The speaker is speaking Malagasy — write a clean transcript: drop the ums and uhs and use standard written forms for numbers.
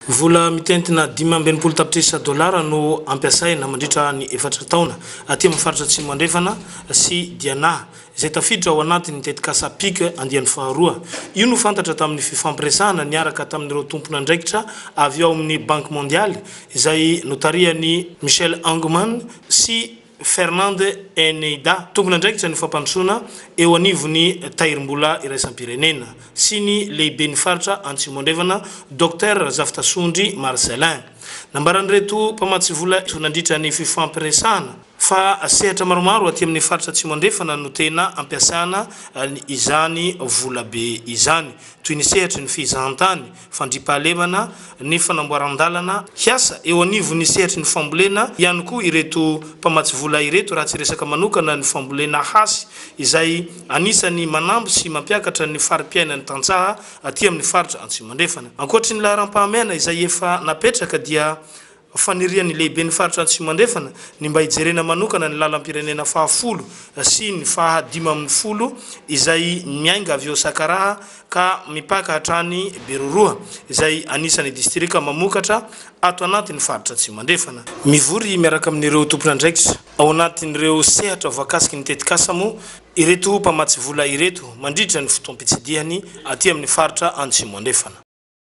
Vola mitentina 65 tapitrisa dolara no ampiasaina mandritra ny efatra taona aty amin'ny faritra Atsimo Andrefana sy Diana, izay tafiditra ao anatin'ny tetikasa pic andiany faharoa. Io no fantatra tamin'ny fifampiresahana niaraka tamin'ireo tompon'andraikitra avy ao amin'ny Banky Mondialy, izay notarihan'i Michel Hangman sy Fernand Eneida, tompon'andraikitra ny fampandrosoana eo anivon'ny Tahirimbola iraisam-pirenena, sy ny lehiben'ny faritra Antsimo Andrefana, Docteur Razafitasondry Marcellin. Nambaran'ireto mpamatsy vola nandritra ny fifampiresahana fa sehatra maromaro aty amin'ny faritra Atsimo Andrefana no tena ampiasana izany volabe izany, toy ny sehatry ny fizahantany, fandriampahalemana, ny fanamboaran-dalana, hiasa eo anivon'ny sehatry ny fambolena ihany koa ireto mpamatsy vola ireto raha tsy resaka manokana ny fambolena hasy izay anisan'ny manampy sy mampiakatra ny fari-piainan'ny tantsaha aty amin'ny faritra Antsimo Andrefana. Ankoatry ny laharam-pahamehana izay efa napetraka dia Fanirian'ny lehiben'ny faritra Atsimo Andrefana ny mba hijerena manokana ny lalam-pirenena fahafolo sy ny faha 15 izay miainga avy eo Sakaraha ka mipaka hatrany Beroroha izay anisan'ny distrika mamokatra ato anatin'ny faritra Atsimo Andrefana. Mivory miaraka amin'ireo tompon'andraikitra ao anatin'ireo sehatra voakasiky ny tetikasa moa ireto mpamatsy vola ireto mandritra ny fotoam-pitsidihany aty amin'ny faritra Antsimo Andrefana.